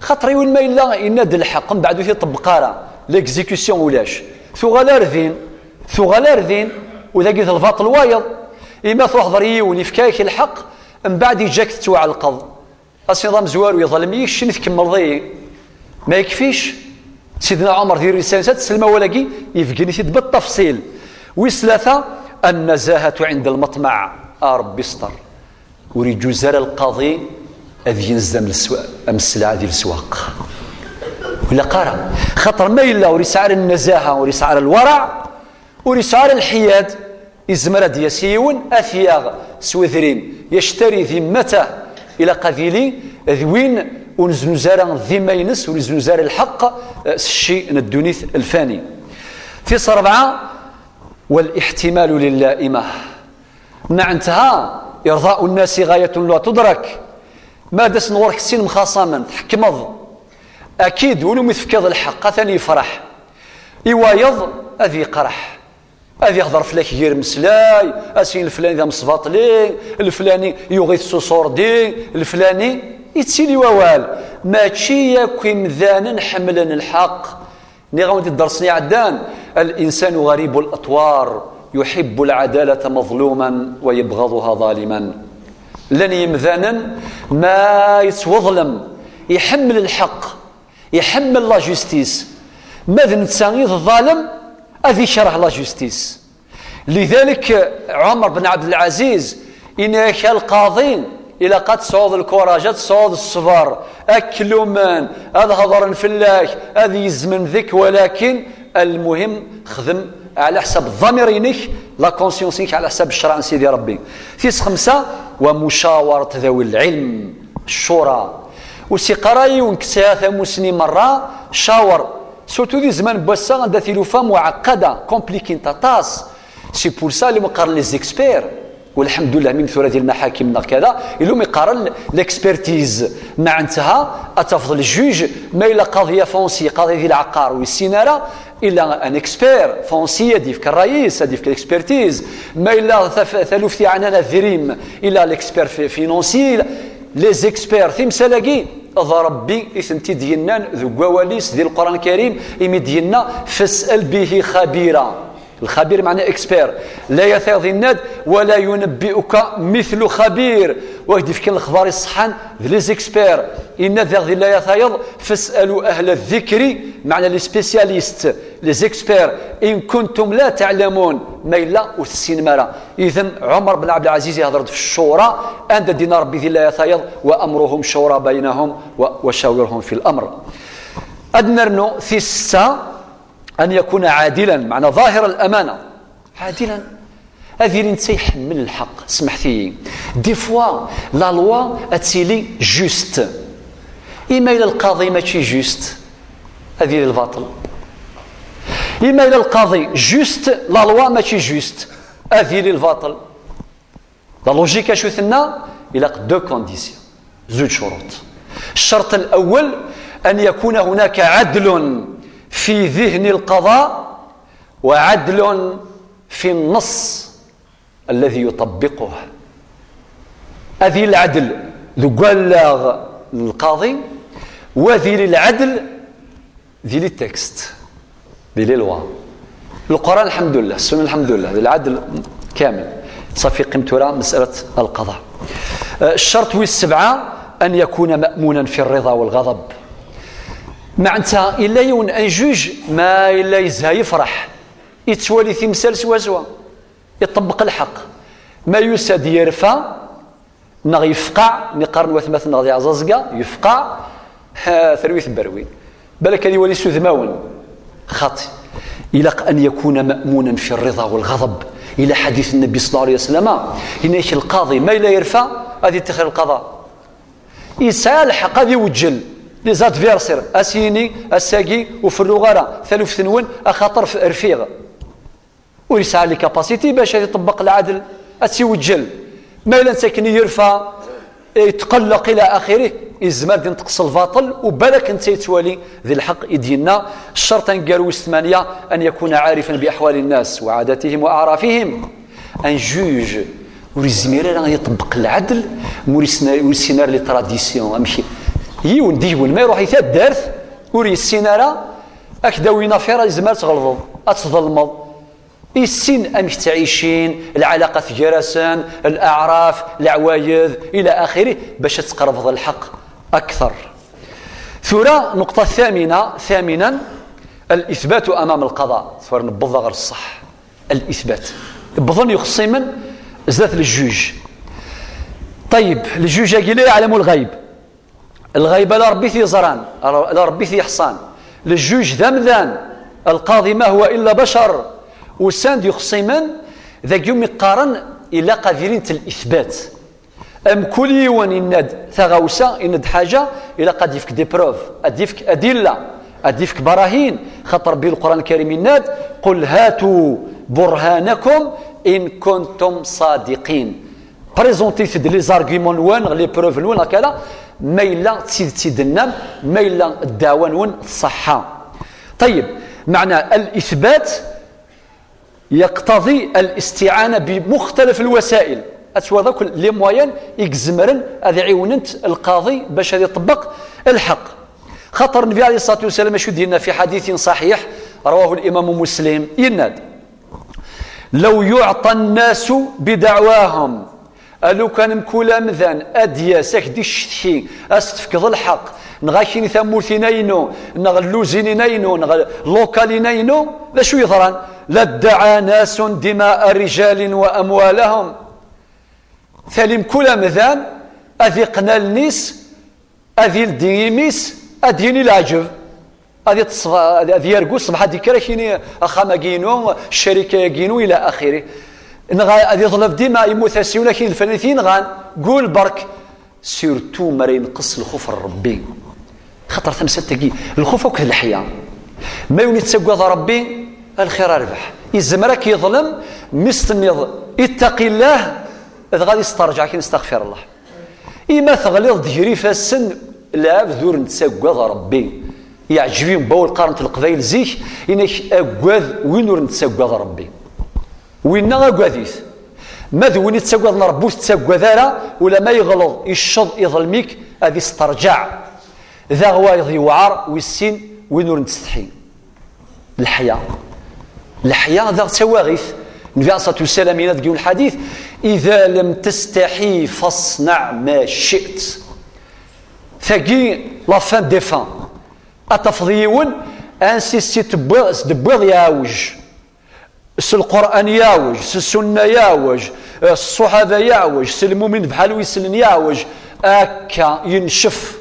Xaṭer yiwen ma yella yenna-d lḥeqq, mbeɛd ur t-iṭebbeq ara, l'exécution ulac. Tuɣal ar din, tuɣal ar din, u dagi d lbaṭel wayeḍ. Ima truḥeḍ ɣer yiwen, yefka-yak lḥeqq, mbeɛd yeǧǧa-k tettwaɛelqeḍ. Asinḍ amezwaru yeḍlem-iyi, keččini tkemmleḍ-iyi. Ma yekfic, Sidna Ɛumer di risala-ines ad teslem awal-agi, yebgen-it-id beṭṭafṣil. Wis tlata, annazahatu ɛinda lmaṭmaɛ. A Ṛebbi sṭer. Ur iǧuz ara lqaḍi ad yenz am leswa-, am sselɛa di leswaq. Ur ilaq ara. Xaṭer ma yella ur yesɛi ara nnazaha, ur yesɛi ara lwaraɛ, ur yesɛi ara lḥiyad, izmer ad d-yas yiwen, ad t-yaɣ s wedrim, yectari dimmatah, ilaq ad yili d win ur neznuz ara dima-ines, ur neznuz ara lḥeqq, eh, s cci n ddunit lfani. Tis rebɛa, wal-iḥtimalu lil-laimah. Meɛnetha, irḍaʻu nnasi ɣayatun la tudrak. Ma d-asen ɣur-k sin mxaṣamen, tḥekmeḍ. Akid, win umi tefkiḍ lḥeqq, atan yefreḥ. I wayeḍ, ad yeqreḥ. Ad yehder fell-ak yir meslay, asin leflani d amesbaṭli, leflani yuɣ-it s uṣurdi, leflani yettili wawal. Mačči akk imdanen ḥemmlen lḥeqq. Nniɣ-awen-d ddersen iɛeddan, الإنسان غريب الأطوار، يحب العدالة مظلوما ويبغضها ظالما. Llan yimdanen, ma yettweḍlem, iḥemmel lḥeqq, iḥemmel la justice. Ma d netta i d ḍalem, ad ikreh la justice. Lidalik, Ɛumer ben Ɛebdelɛaziz, yenna-yak a lqaḍi, ilaq ad tesɛuḍ lkuraj, ad tesɛuḍ ṣṣber, ad k-lumen, ad hedren fell-ak, ad yezmen deg-k, walakin lmuhim xdem ɛla ḥsab ḍḍamir-inek, la conscience-inek ɛla ḥsab ccreɛ n Sidi Ṛebbi. Tis xemsa, wa mucawarat dawi lɛilm, ccura. Ur s-iqqar ara yiwen kkes-aha tamusni merra, cawer. Surtout di zzman n wass-a anda tilufa muɛeqqada, compliquée aṭas. C'est pour ça i lum qqaren les experts. Walḥemdullah, même tura di lmaḥakim neɣ kada, i lum qqaren l'expertise. Meɛnetha, ad tafeḍ ljuj, ma yella qaḍi foncier, qaḍi di leɛqar, ur yessin ara, illa un expert foncier ad yefk ṛṛay-is, ad yefk l'expertise. Ma yella taf-, taluft yeɛnan adrim, illa l'expert fi-, financier, les experts, timsal-agi, d Ṛebbi i tent-id-yennan deg wawal-is di Lqur'an Karim, imi d-yenna, فاسأل به خبيرا. Lxabir meɛna expert. Layat-a yenna-d, ولا ينبئك مثل خبير. Wa k-d-ifkan lexbar iṣeḥḥan d les experts. Yenna-d daɣ di layat-ayeḍ, فاسألوا أهل الذكر, meɛna les spécialistes, les experts, إن كنتم لا تعلمون, ma yella ur tessinem ara. Idan, Ɛumer ben Ɛebdelɛaziz ihder-d f ccura, anda d-yenna Ṛebbi di layat-ayeḍ, وأمرهم شورى بينهم و-، وشاورهم في الأمر. Ad nernu tis setta, أن يكون عادلا, meɛna ظاهر الأمانة. عادلا. Ad yili netta iḥemmel lḥeqq, smeḥt-iyi. Des fois, la loi ad tili juste. Ima yella lqaḍi mačči juste, ad yili lbaṭel. Ima yella lqaḍi juste, la loi mačči juste, ad yili lbaṭel. La logique acu tenna? Ilaq deux conditions, زوج شروط. الشرط الأول أن يكون هناك عدل في ذهن القضاء وعدل في النص الذي يطبقه. Ad yili lɛedl deg wallaɣ n lqaḍi, u ad yili lɛedl di les textes, di les lois. Lquran, lḥemdullah, ssunna, lḥemdullah, d lɛedl kamel. Ṣafi, qqim tura مسألة القضاء. Eh, ccerṭ wis sebɛa, أن يكون مأمونا في الرضا والغضب. Meɛnta, illa yiwen un juge, ma illa yezha yefreḥ, yettwali timsal swaswa, iṭebbeq lḥeqq. Ma yusa-d yerfa, neɣ yefqeɛ, mi qqaren watmaten neɣ d iɛẓaẓga, yefqeɛ, ha, terwi tberwi. Balak ad iwali s udmawen. Xaṭi. Ilaq أن يكون مأمونا في الرضا والغضب. Ila ḥadit n Nnbi صلى الله عليه وسلم, yenna-yak lqaḍi, ma yella yerfa, ad ittixer lqaḍa. Yesɛa lḥeqq ad iweǧǧel les adversaires, ad s-yini, ass-agi ur ferruɣ ara taluft-nwen, axaṭer f-, rfiɣ. Ur yesɛa les capacités bac ad iṭebbeq lɛadel, ad tt-iweǧǧel. Ma yella netta akken i yerfa, yetqelleq ila axirih, yezmer ad inṭeq s lbaṭel, u balak netta yettwali di lḥeqq i d-yenna. Ccerṭ aneggaru wis tmanya, أن يكون عارفا بأحوال الناس وعاداتهم وأعرافهم. Un juge ur yezmir ara ad iṭebbeq lɛadel ma ur yessin, ur yessin ara les traditions. Amek yiwen deg-wen ma iruḥ i taddart ur yessin ara, ad k-d-awin affaire, yezmer ad tɣelḍeḍ, ad tḍelmeḍ. Issin amek ttɛicin, lɛalaqat gar-asen, الأعراف, leɛwayed, ila axirih, bac ad tqerbeḍ lḥeqq akter. Tura, نقطة ثامنة, ثامنا, الإثبات أمام القضاء. Tura newweḍ ɣer ṣṣeḥ. الإثبات. Wwḍen yexṣimen zdat le juge. Ṭeyyeb, le juge-agi la يعلم الغيب. Lɣayb ala Ṛebbi i t-yeẓran, ala Ṛebbi i t-yeḥṣan. Le juge d amdan, القاضي ما هو إلا بشر. Usan-d yexṣimen, dagi umi qqaren ilaq ad ilint الإثبات. Mkul yiwen yenna-d taɣawsa, yenna-d ḥaǧa, ilaq ad yefk des preuves, ad yefk adilla, ad yefk barahin, xaṭer Ṛebbi Leqran Lkarim yenna-d: قل هاتوا برهانكم إن كنتم صادقين. Présentit-d les arguments-nwen, les preuves-nwen, neɣ kala, ma yella d tidet i d-tennam, ma yella ddeɛwa-nwen tṣeḥḥa. Ṭeyyeb, meɛna الإثبات يقتضي الاستعانة بمختلف الوسائل. Ad twaliḍ akk les moyens i izemren ad ɛiwnent lqaḍi bac ad iṭebbeq lḥeqq. Xaṭer Nnbi عليه الصلاة والسلام acu d-yenna في حديث صحيح رواه الإمام مسلم, yenna-d: لو يعطى الناس بدعواهم. A lukan mkul amdan ad d-yas, ad k-d-icetki, ad s-tefkeḍ lḥeqq, neɣ akini tamurt-inna inu, neɣ lluzin-inna inu, neɣ lokal-inna inu, d acu yeḍran? لادعى ناس دماء رجال وأموالهم. Tali mkul amdan ad iqqen allen-is, ad ildi imi-s, ad d-yini leɛǧeb, ad iṭṭes, ad, ad yargu ṣṣbeḥ ad d-yekker ad k-yini axxam-agi inu, ccarika-agi inu, ila axiri. Neɣ ad iḍleb dima yemmut-as yiwen ad k-yini d lflan i t-yenɣan, gul berk. Surtout mi ara yenqes lxuf n Ṛebbi. Xaṭer tamsalt-agi, lxuf akked leḥya. Ma yiwen yettaggad Ṛebbi, a lxir a rrbeḥ. Yezmer ad k-yeḍlem, mi s-tenniḍ: اتق الله, dɣa ad isterǧeɛ akin: استغفر الله. Ima teɣliḍ-d gar ifassen n lɛebd ur nettaggad Ṛebbi. Yeɛǧeb-iyi umbaw lqern n Leqbayel zik, inek: aggad win ur nettaggad Ṛebbi. Winna aggad-it. Ma d win ittaggaden Ṛebbi ur tettaggad ara, ulamma yeɣleḍ, icceḍ, iḍlem-ik, ad isterǧeɛ. D aɣ wayeḍ yewɛer, wis sin, win ur nettsetḥi. Leḥya. Leḥya daɣ d tawaɣit. Nnbi ɛalayhi ṣṣalatu wassalam yenna deg yiwen lḥadit: إذا لم تستحي فاصنع ما شئت. Tagi, la fin des fins. Ad tafeḍ yiwen, ansi s-tewwiḍ, s-d-tewwiḍ yeɛwej. S Lqur'an yeɛwej, s Ssunna yeɛwej, s Ṣṣuḥaba yeɛwej, s lmumin bḥal wi sellen yeɛwej, akka yencef.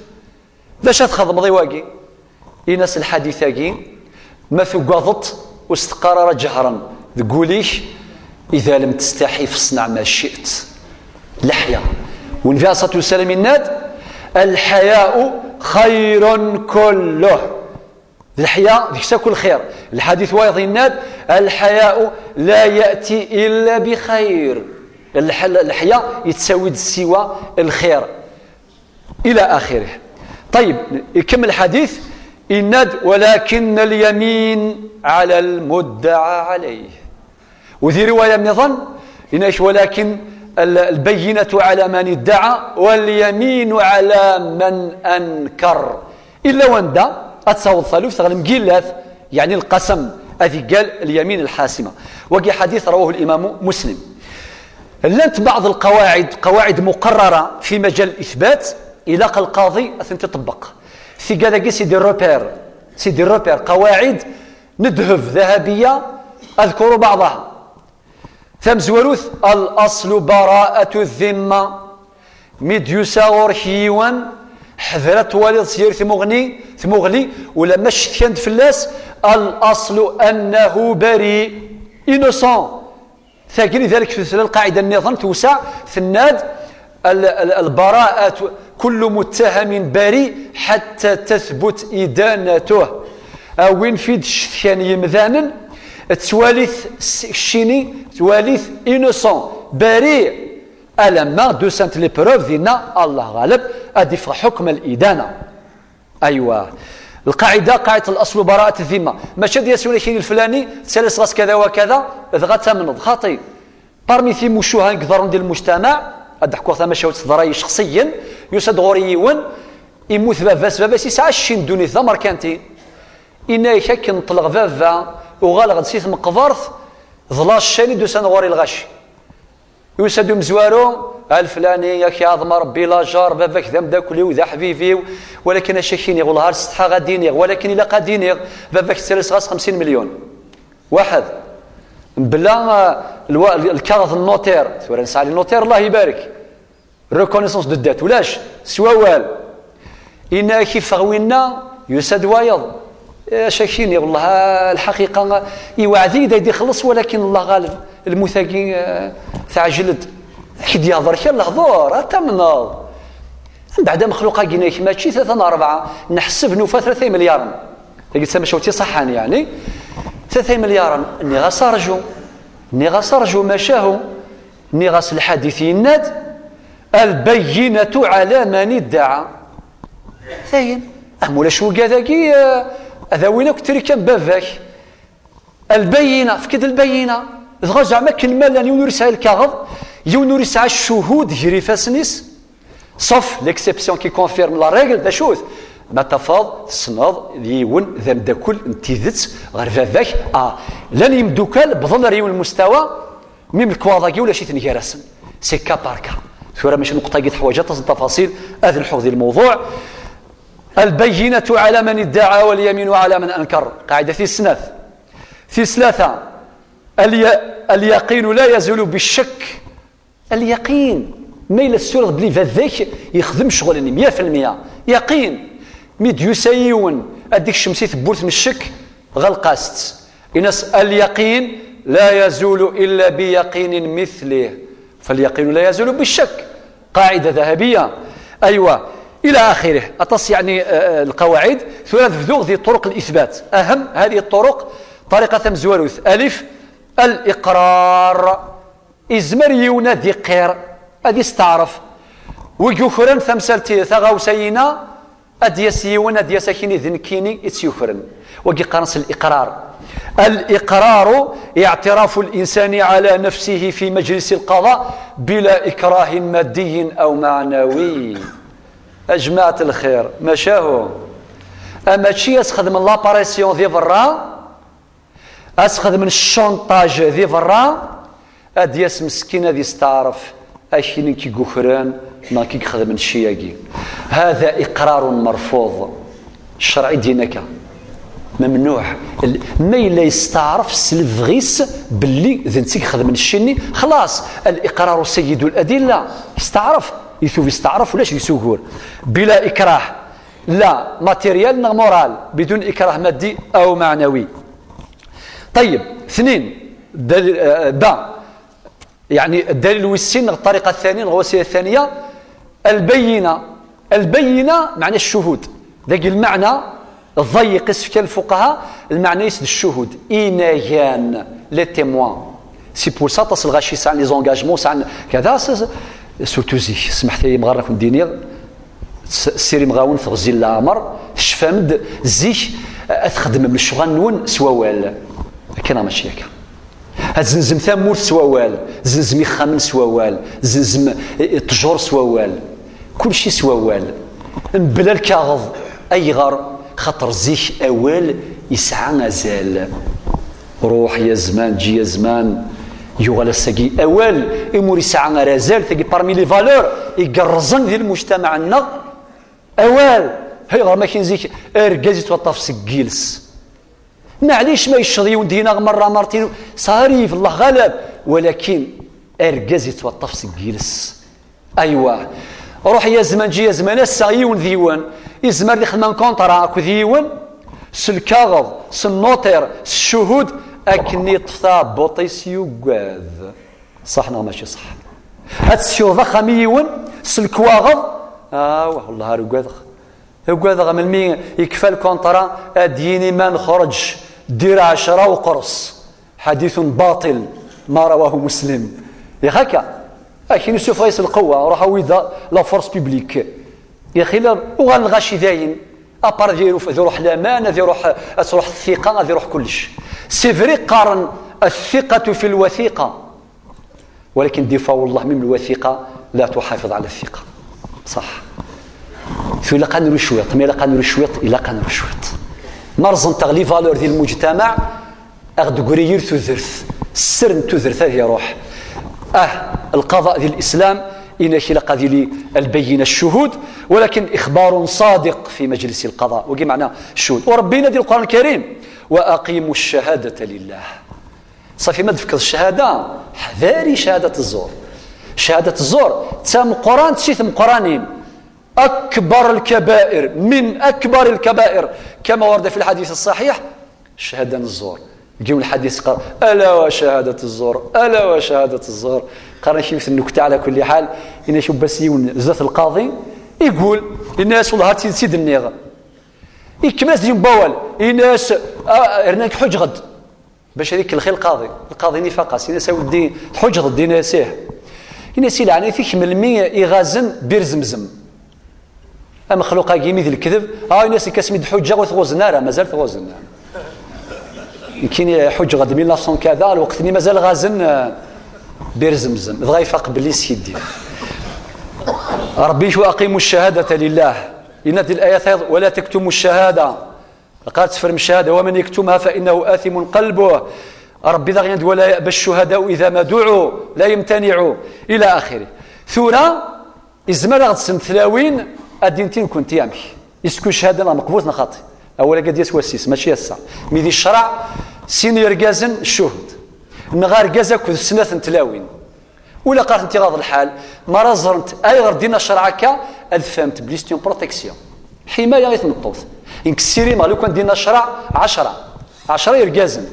D acu ad txedmeḍ i wagi? Ini-as lḥadit-agi: ma tugadeḍ, ur s-teqqar ara ǧehran deg wul-ik: إذا لم تستحي فاصنع ما شئت. Leḥya. Nnbi ɛalayhi ṣṣalatu wassalam yenna-d: الحياء خير كله. Leḥya deg-s akk lxir. Lḥadit wayeḍ yenna-d: الحياء لا يأتي إلا بخير. Leḥ-, leḥya yettawi-d siwa lxir. Ila axirih. Ṭeyyeb, ikemmel lḥadit, yenna-d: ولكن اليمين على المدعى عليه. U di riwaya nniḍen, yenna-k: ولكن ال-, البينة على من ادعى واليمين على من أنكر. Illa wanda ad taweḍ taluft ɣer lemgillat, yeɛni lqasam, ad iggal lyamin lḥasima. Wagi ḥadit rawahu limamu Muslim. Llant baɛḍ lqawaɛid, qawaɛid muqarrara fi majal ithbat, ilaq lqaḍi ad tent-iṭebbeq. Tigad-agi c'est des repères, c'est des repères, qawaɛid n ddheb, dahabiya, adkuru baɛḍaha. Tamezwarut, al-aslu bara'atu dhimma. Mi d-yusa ɣur-k yiwen, ḥder ad twaliḍ s yir tmuɣni, tmuɣli, ulamma ccetkan-d fell-as, al-aslu annahu bari, innocent. Tagi, lidalik, tutla lqaɛida nniḍen tewseɛ, tenna-d: ال-، ال-، البراءة، كل متهم بريء حتى تثبت إدانته. A win fi d-ccetkan yemdanen, Tettwali-t s- keččini, tettwali-t innocent, bari, alamma d-usant les preuves, dinna Allah ɣaleb, ad d-iffeɣ ḥukm l'idana. Aywa. Lqaɛida, qaɛidat l'asl براءة الذمة. Mačči ad d-yas win akkin leflani, ttalaseɣ-as kada wa kada, dɣa tamneḍ. Xaṭi. Parmi timucuha i iḍerrun di lmujtamaɛ, ad d-ḥkuɣ tamacahut teḍra-yi cexṣiyen, yusa-d ɣur-i yiwen, imut baba-s, baba-s yesɛa cci n ddunit, d amerkanti. Inna-yak, akken ṭṭleɣ baba, uɣaleɣ-d si tmeqbert, d la chaîne i d-usan ɣur-i lɣaci. Yusa-d umezwaru, a leflani, yak iɛḍem Rebbi lajer, baba-k d ameddakel-iw, d aḥbib-iw, walakin acu ak-iniɣ, wellah ar setḥaɣ ad d-iniɣ, walakin ilaq ad d-iniɣ, baba-k ttalaseɣ-as xemsin melyun. Waḥed. Mebla, ah, lwa-, lkaɣeḍ n notaire. Tura nesɛa les notaires, Allah ibarek. Reconnaissance de dette. Ulac, s wawal. Inna-ak iffeɣ winna, yusa-d wayeḍ. Acu ak-iniɣ, wellah, ah, lḥaqiqa, iweɛd-iyi-d ad ixelleṣ, walakin Allah ɣaleb, lmut-agi, ah, teɛjel-d. Ak-d-yehḍer kra lehḍur, ad tamneḍ. Mbeɛd amexluq-agi-inek, mačči tlata neɣ rebɛa, neḥseb nufa tlata imelyaren. Tagi d tamacahut iṣeḥḥan, yeɛni. Tlata imelyaren, nniɣ-as arju. Nniɣ-as arju, macahu. Nniɣ-as lḥadit yenna-d, البينة على من ادعى. Dayen, am ulac wigad-agi, eh, ad awin akk trika n baba-k. Lbayyina, efk-d lbayyina. Dɣa zeɛma akken ma llan, yiwen ur yesɛi lkaɣeḍ, yiwen ur yesɛi ccuhud gar ifassen-is, sauf l'exception qui confirme la règle, d acu-t? Ma tafeḍ, tessneḍ yiwen d ameddakel n tidet ɣer baba-k, ah, llan yimeddukkal, wwḍen ar yiwen lmustawa, mi lekwaɣeḍ-agi ulac-iten gar-asen. C'est cas par cas. Tura mačči nnuqṭa-agi teḥwaǧ aṭas n tafaṣil, ad nḥuɣ di lmewḍuɛ. البينة على من ادعى واليمين على من أنكر. Qaɛida tis snat. Tis tlata, الي-، اليقين لا يزول بالشك. Alyaqin, ma yella tessuraḍ belli baba-k yexdem ccɣel-nni, mya fi lmya, yaqin. Mi d-yusa yiwen ad d-ikcem si tewwurt n ccek, ɣelq-as-tt. Ini-as, اليقين لا يزول إلا بيقين مثله، فاليقين لا يزول بالشك. قاعدة ذهبية. أيوة. إلى آخره. Aṭas, يعني, eh, eh, lqawaɛid. Tura ad bduɣ di طرق الإثبات. أهم هذه الطرق, ṭṭariqa tamezwarut. Alif, الإقرار. Izmer yiwen ad iqir, ad isteɛref. Wi yukren tamsalt, taɣawsa-ina, ad d-yas yiwen, ad d-yas ak-ini d nekkini i tt-yukren. Wagi qqaren-as الإقرار. الإقرار اعتراف الإنسان على نفسه في مجلس القضاء بلا إكراه مادي أو معنوي. A jmaɛt lxir, macahu. A mačči ad s-xedmen la pression di berra, ad s-xedmen chantage di berra, ad d-yas meskin ad isteɛref, akini i k-yukren neɣ i k-ixedmen cci-agi. هذا إقرار مرفوض. Ccṛeɛ i d-yenna akka. ممنوع. L-, ma yella yesteɛref s lebɣi-s belli d netta i ixedmen cci-nni, xlaṣ, الإقرار سيد الأدلة. Yesteɛref, itub yesteɛref, ulac deg-s ugur. بلا إكراه. لا matériel neɣ moral, بدون إكراه مادي أو معنوي. طيب, ثنين, dalil, eh, ba, يعني الدليل wis sin neɣ الطريقة الثانية neɣ الوسيلة الثانية, البينة. البينة معنى الشهود. Dagi lmeɛna ḍeyyeq i s-fkan lfuqaha, lmeɛna-is d ccuhud, inagan, les témoins. C'est pour ça aṭas lɣaci sɛan les engagements, sɛan kada, s-, s-, surtout zik, smeḥt-iyi ma ɣer ad kent-d-iniɣ, s-, ssirimeɣ-awen teɣzi n leɛmer, tecfam-d zik, eh, ad txedmem lecɣal-nwen s wawal. Akka neɣ mačči akka? Ad zenzem tamurt s wawal, zenzem ixxamen s wawal, zenzem, eh, ttjur s wawal. Kulci s wawal. Mebla lkaɣeḍ. Ayɣer? Xaṭer zik awal yesɛa azal. Ruḥ ya zman, ǧi ya zman. Yuɣal ass-agi awal, imi ur yesɛa ara azal, tagi parmi les valeurs igerrzen di lmujtamaɛ-nneɣ. Awal. Ayɣer ma akin zik argaz yettwaṭṭaf seg yiles? Maɛlic ma yecceḍ yiwen deg-neɣ merra, mertin, ça arrive, Allah ɣaleb, walakin argaz yettwaṭṭaf seg yiles. Aywa, ruḥ ya zman, ǧi ya zman, ass-a yiwen d yiwen, izmer ad ixdem un contrat akked yiwen, s lkaɣeḍ, s nnuṭir, s ccuhud, akken yeṭṭef taɛebbuṭ-is yugad. Ṣaḥ neɣ mačči ṣaḥ? Ad tessiwḍeḍ axxam i yiwen s lekwaɣeḍ? Awah, wellah ar ugadeɣ. Ugadeɣ melmi yekfa lkunṭra, ad d-yini ma nexreǧ dir ɛecra uqers. حديث باطل ما رواه مسلم. Yaɣ akka. Akin isuffeɣ-as lqewwa, ruḥ awi-d la force publique. Yaxi la uɣal lɣaci dayen. Apar ad iruḥ, ad iruḥ laman, ad iruḥ, ad truḥ thiqa, ad iruḥ kullec. C'est vrai, qqaren الثقة في الوثيقة. ولكن des fois والله même الوثيقة لا تحافظ على الثقة. صح. Tura ilaq ad nru cwiṭ, ma ilaq ad nru cwiṭ, ilaq ad nru cwiṭ. Ma rẓent-aɣ les valeurs di lmujtamaɛ, aɣ-d-tegri yir tudert, sser n tudert ad iruḥ. Ah, القضاء di l'islam, inak ilaq ad yili البينة الشهود, ولكن إخبار صادق في مجلس القضاء. Wagi meɛna ccuhud. U Ṛebbi yenna di Lqur'an Lkarim: وأقيموا الشهادة لله. Ṣafi, ma d-tefkeḍ ccahada, ḥdari ccahadat zzur. Ccahadat zzur d tameqqrant si tmeqqranin. أكبر الكبائر، من أكبر الكبائر، كما ورد في الحديث الصحيح، cchada n zzur. Deg yiwen lḥadis qqar: ألا وشهادة الزور، ألا وشهادة الزور. Qqaren-ak yiwet n nnekta, ɛla kulli ḥal, yenna-ak ubbas yiwen zdat lqaḍi, igul, yenna-as: والله d tidet i d-nniɣ. Ikemmel-as-d yiwen n wawal, yenna-as: "Ah, rnan-k ḥuǧǧeɣ-d." Bac ad ikellex i lqaḍi. Lqaḍi-nni ifaq-as, yenna-as: "A weddi, tḥuǧǧeḍ-d?" Yenna-as: "Ih." Yenna-as: "I leɛnayet-ik, melmi i ɣazen Bir Zemzem?" Amexluq-agi, imi d lekdeb, ah, yenna-as: "Nekk asmi d-ḥuǧǧeɣ ur tɣuzen ara, mazal tɣuzen." Nekkini ḥuǧǧeɣ-d mil neuf cent kada, lweqt-nni mazal ɣazen, eh, Bir Zemzem. Dɣa ifaq belli yeskiddib. Ṛebbi: "وأقيموا الشهادة لله." Yenna-d di layat-a: "ولا تكتموا الشهادة." Lqaɛa tefrem cchada: "ومن يكتمها فإنه آثم قلبه." Ṛebbi daɣ yenna-d: "ولا يأبى الشهداء إذا ما دعوا." La yemtaniɛu. Ila axiri. Tura, izmer ad ɣ-d-sent tlawin, ad d-inti nekkenti amek. Isku cchada neɣ meqbut neɣ xaṭi. Awal-agi ad d-yas wass-is, mačči ass-a. Mi di ccreɛ, sin yergazen, ccuhud. Neɣ argaz akked snat n tlawin. Ula qqar-tent iɣaḍ lḥal, mi ara ẓrent ayɣer ddin ccreɛ akka, ad fhment belli c'est une protection. Ḥimaya i tmeṭṭut. Nekk ssirimeɣ lukan ddin ccreɛ ɛecṛa. Ɛecṛa yergazen.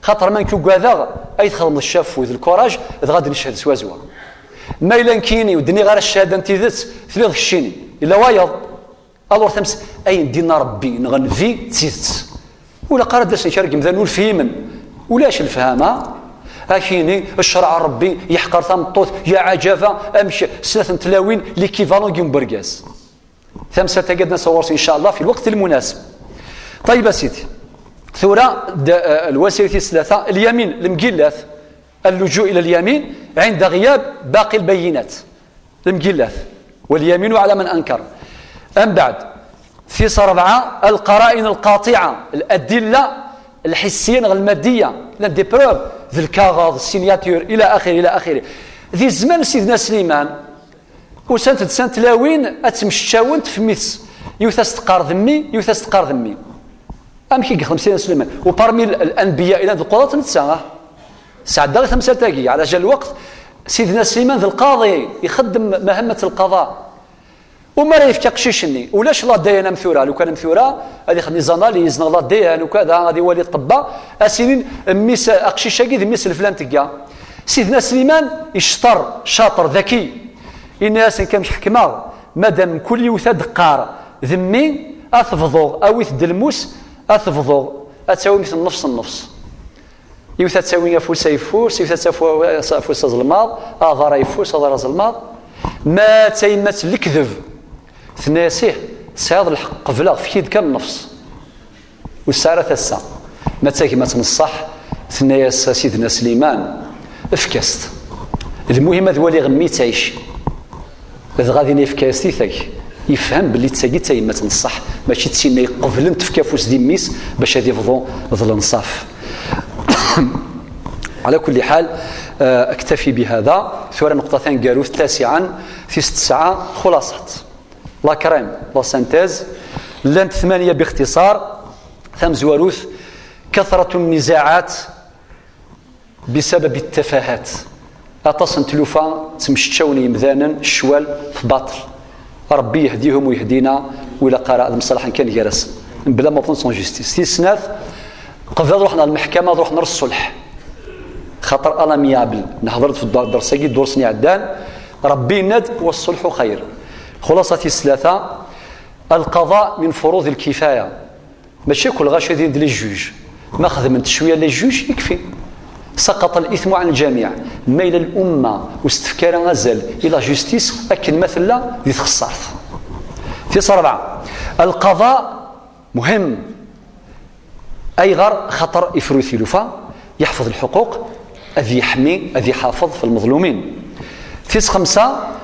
Xaṭer ma nekk ugadeɣ, ay txedmeḍ ccaffu d lkuraj, dɣa ad d-neched s wazwa. Ma yella nekkini ur d-nniɣ ara cchada n tidet, tliḍ keččini. Yella wayeḍ. Alors, tams-, ayen d-yenna Ṛebbi neɣ Nnbi d tidet. Ur ilaq ara ad d-asen kra n yemdanen ur fhimen. Ulac lefhama. Akini, ccreɛ n Ṛebbi yeḥqer tameṭṭut, ya ɛajaba, amek snat n tlawin, l'équivalent n yiwen n urgaz. Tamsalt-agi ad d-nas ɣur-s, in ca Allah, fi lweqt lmunaseb. Ṭayyeb a sidi. Tura, d-, eh, lwasila tis tlata, lyamin, lemgillat. اللجوء إلى اليمين عند غياب باقي البينات. Lemgillat. واليمين على من أنكر. Mbeɛd, tis ṛebɛa, القرائن القاطعة، الأدلة الحسية neɣ المادية. Llant des preuves, d lkaɣeḍ, signature, ila axiri, ila axiri. Di zzman n Sidna Sliman, usant-d snat tlawin ad ttmecčawent f mmi-s. Yiwet ad s-teqqar d mmi, yiwet ad s-teqqar d mmi. Amek i yexdem Sidna Sliman? U parmi l-, l-anbiya i llan d lquḍat netta, ah. Sɛeddaɣ i tamsalt-agi, ɛla jal lweqt, Sidna Sliman d lqaḍi, ixeddem mahammat lqaḍa. U mi ara yefk aqcic-nni, ulac la D N A am tura, lukan am tura, ad ixdem les analyses, neɣ la D N A, ukada, ad iwali ṭṭebba, ad s-inin, mmi-s, aqcic-agi d mmi-s n leflan tegga. Sidna Sliman, icṭer, caṭer, daki. Yenna-yasen: "Nekk amek ḥekmeɣ, madam mkul yiwet ad d-teqqar d mmi, ad t-bḍuɣ, awit-d lmus, ad t-bḍuɣ, ad tawim nnefs nnefs." Yiwet ad tawi afus ayeffus, yiwet ad tawi afus azelmaḍ, aḍar ayeffus, aḍar azelmaḍ. Ma d tayemmat n lekdeb, tenna-yas: "Ih, tesɛiḍ lḥeqq, qebleɣ, efk-iyi-d kan nnefs." Ur tesɛi ara tasa. Ma d tagmat n ṣṣeḥ, tenna-yas a Sidna Sliman: "Efk-as-t. Lmuhim ad waliɣ mmi yettɛici." Dɣa din yefka-yas titak. Yefhem belli d tagi d tayemmat n ṣṣeḥ, mačči d tin ay iqeblen tefka afus di mmi-s bac ad ibḍu d lenṣaf. Ɛla kulli ḥal, eh, أكتفي بهذا. Tura nneqṭa taneggarut, tasiɛa, tis tesɛa, xulaṣat. La crème, la synthèse. Llant tmanya باختصار. Tamezwarut, كثرة النزاعات بسبب التفاهات. Aṭas n tlufa ttmecčawen yemdanen ccwal f baṭel. Ṛebbi yehdihum u yehdina, u ilaq ara ad mṣalaḥen kan gar-asen. Mebla ma wwḍen s injustice. Tis snat, qbel ad ruḥen ɣer lmeḥkama, ad ruḥen ɣer ṣṣulḥ. Xaṭer à l'amiable, nehḍer-d f ddar-, dders-agi, ddurs-nni iɛeddan, Ṛebbi yenna-d: "والصلح خير". Xulaṣa tis tlata, القضاء من فروض الكفاية. Mačči akk lɣaci ad ilin d les juges. Ma xedment cwiya les juges, ikfi. سقط الإثم عن الجميع. Ma yella l'umma ur s-tefka ara azal i la justice, akken ma tella di txessart. Tis rebɛa, القضاء مهم. Ayɣer? Xaṭer ifru tilufa, yeḥfeḍ lḥuquq, ad yeḥmi, ad iḥafeḍ f lmeḍlumin. Tis xemsa,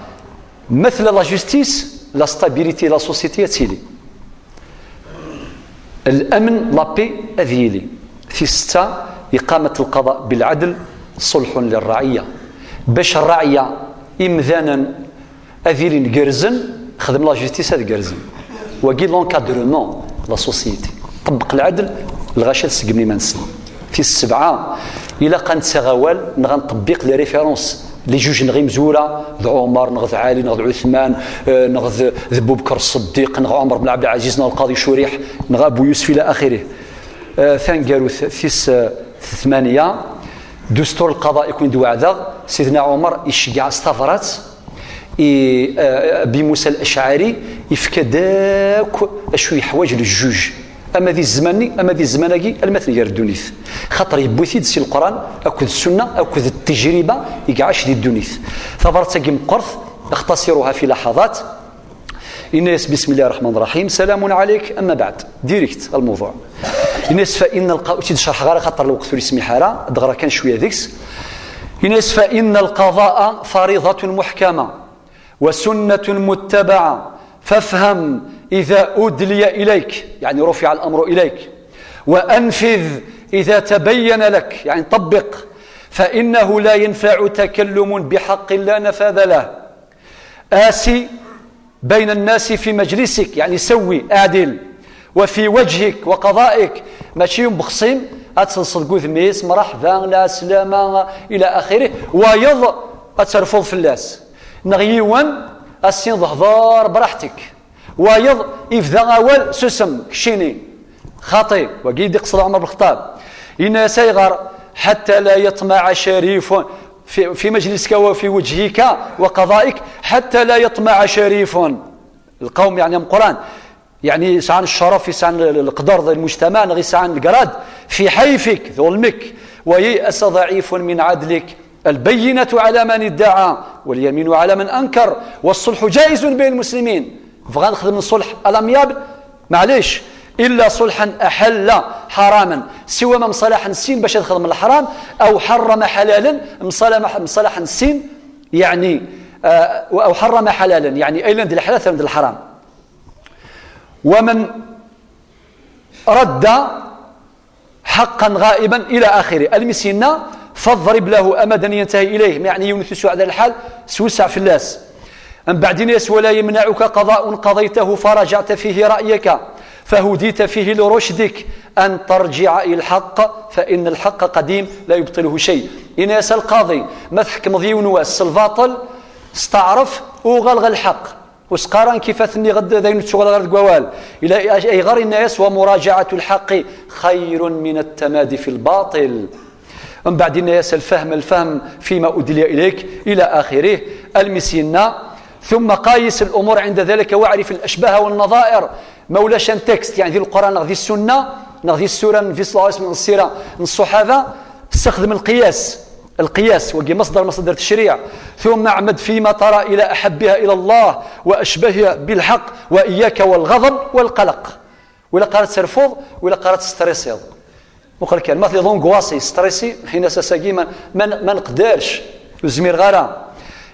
ma tella la justice, la stabilité, la société ad tili. L'amn, la paix ad yili. Tis setta, إقامة القضاء بالعدل، صلح للرعية. Bac rraɛya, imdanen, ad ilin gerrzen, xdem la justice ad gerrzen. Wagi l'encadrement, la société. Ṭebbeq lɛedl, lɣaci ad seggmen iman-nsen. Tis sebɛa, ilaq ad nettaɣ awal neɣ ad nṭebbiq les références, les juges neɣ imezwura, d Ɛumer neɣ d Ɛali neɣ d Ɛuthman, eh, neɣ d, d Bubekr Ṣṣeddiq neɣ Ɛumer ben Ɛebdelɛaziz neɣ Lqaḍi Curiḥ neɣ Abu Yusef ila axirih. Eh, taneggarut tis, eh, tmanya, dustur lqaḍa i ken-id-weɛdeɣ, Sidna Ɛumer iceggeɛ s tabrat i, eh, Abi Musa al-Acɛari, ifka-d akk acu yeḥwaǧ le juge, ama di zzman-nni, ama di zzman-agi, alma tnger ddunit. Xaṭer yewwi-t-id si Leqran akked Ssunna akked ttejriba i iɛac di ddunit. Tabrat-agi meqqert, اختصرها في لحظات. Yenna-yas: بسم الله الرحمن الرحيم، سلام عليك، أما بعد. Direct الموضوع. Yenna-yas: فإن الق-، ur tt-id-cerḥeɣ ara xaṭer lweqt ur yesmiḥ ara, ad d-ɣreɣ kan cwiya deg-s. Yenna-yas: فإن القضاء فريضة محكمة وسنة متبعة، فافهم إذا أدلي إليك، يعني رفع الأمر إليك، وأنفذ إذا تبين لك، يعني طبق، فإنه لا ينفع تكلم بحق لا نفاذ له. آسي بين الناس في مجلسك، يعني سوي، اعدل، وفي وجهك وقضائك، ماشي يوم بخصيم، ad telseḍ deg udem-is, mṛeḥba, lɛeslama, ila axirih, wayeḍ ad terfuḍ fell-as. Neɣ yiwen, ad s-tiniḍ hḍeṛ braḥtek. Wayeḍ, ibda awal, susem, keččini. Xaṭi, wagi i d-iqsed Ɛumer ben Lexṭab. Yenna-yas ayɣer: حتى لا يطمع شريف في، في مجلسك وفي وجهك وقضائك، حتى لا يطمع شريف. Lqawm, yeɛni ameqqran, yeɛni yesɛan ccerf, yesɛan leqder di lmujtamaɛ, neɣ yesɛan lgrad, في حيفك, d ḍelm-ik. وييأس ضعيف من عدلك. البينة على من ادعى واليمين على من أنكر والصلح جائز بين المسلمين. Bɣan xedmen ṣṣulḥ à l'amiable, معليش، إلا صلحا أحل حراما، سوى ما مصالح السين باش يخدم الحرام، أو حرم حلالا، مصالح، مصالح السين، يعني، آه، أو حرم حلالا، يعني أي لند الحلال لند الحرام. ومن رد حقا غائبا إلى آخره. Almi s yenna: فاضرب له أمدا ينتهي إليه، يعني yiwen ur t-yesweɛd lḥal, swesseɛ fell-as. Mbeɛd yenna-yas: ولا يمنعك قضاء قضيته فرجعت فيه رأيك فهديت فيه لرشدك أن ترجع إلى الحق فإن الحق قديم لا يبطله شيء. Yenna-yas lqaḍi: ma tḥekmeḍ yiwen wass s lbaṭel, steɛref, uɣal ɣer lḥeqq. Ur s-qqar ara kif ad t-nniɣ d, d ayen ur ttuɣal ara deg wawal. Ila, ayɣer yenna-yas: ومراجعة الحق خير من التمادي في الباطل. Mbeɛd yenna-yas: الفهم، الفهم فيما أدلي إليك إلى آخره. Almi s yenna: ثم قايس الأمور عند ذلك واعرف الأشباه والنظائر. Ma ulac un texte, يعني di Lqur'an neɣ di Ssunna neɣ di ssura n Nnbi صلى الله عليه وسلم, ssira n ṣṣuḥaba, ssexdem lqiyas. القياس، wagi مصدر مصادر التشريع. ثم اعمد فيما ترى إلى أحبها إلى الله وأشبهها بالحق، وإياك والغضب والقلق. Ur ilaq ara ad terfuḍ, ur ilaq ara ad testrisiḍ. Muqel kan, ma tiliḍ angoissé, stressé, ḥina-s ass-agi ma, ma, ma neqderc, ur zmireɣ ara.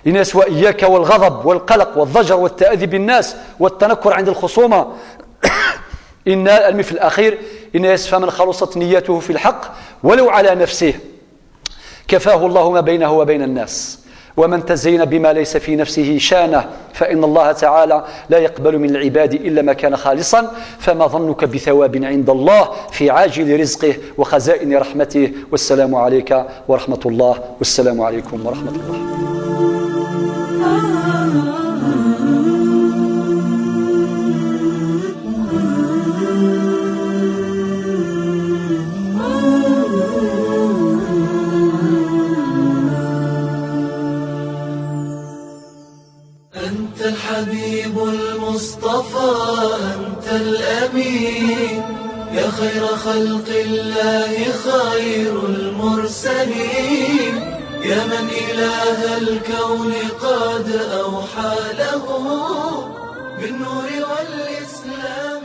Yenna-yas: وإياك والغضب والقلق والضجر والتأذي بالناس والتنكر عند الخصومة. Yenna, almi f الأخير, yenna-yas: فمن خلصت نيته في الحق ولو على نفسه كفاه الله ما بينه وبين الناس، ومن تزين بما ليس في نفسه شانه، فإن الله تعالى لا يقبل من العباد إلا ما كان خالصا، فما ظنك بثواب عند الله في عاجل رزقه وخزائن رحمته؟ والسلام عليك ورحمة الله، والسلام عليكم ورحمة الله. أنت الحبيب المصطفى، أنت الأمين. يا خير خلق الله، خير المرسلين، يا من إله الكون قد أوحى له بالنور والإسلام.